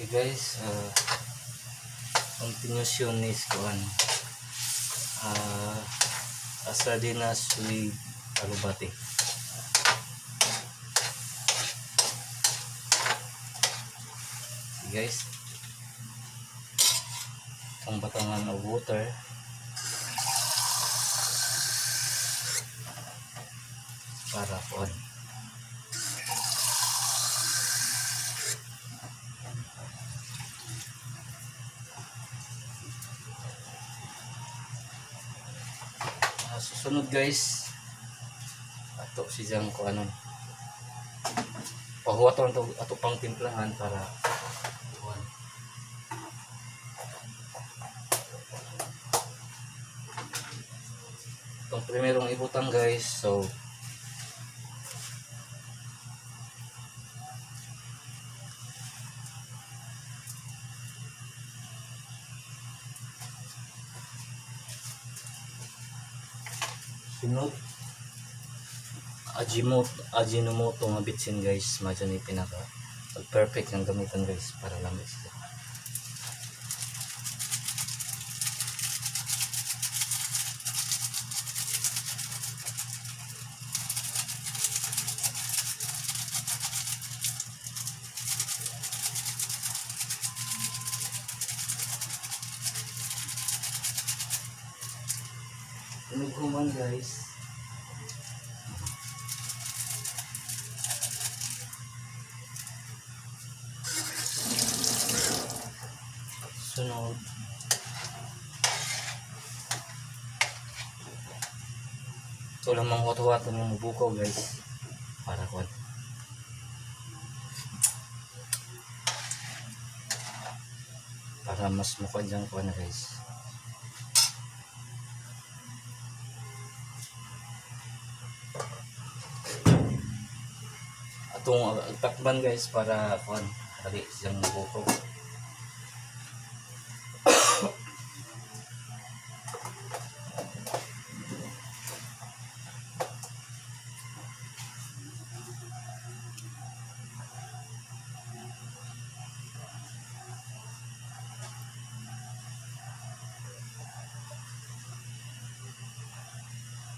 Okay guys, continuation is kuan. Sardinas with alubati. Okay guys. Itong batangan of water. Para kuan. Susunod guys, ato si Jang ko ano pahuwaton ato, ato pang timplahan para kuan. Itong primerong ibutang guys, so sunod Ajimoto, Ajinomoto nga bitsin guys, madyan ni pinaka perfect ng gamitan guys para lamis siya. Tunog human guys. Sunod. Ito lang mga huwat-huwat ng mubukaw guys. Para kuwan. Para mas mukha dyan kuwan na guys. Atong takban guys para kuwan. Dali siyang mubukaw.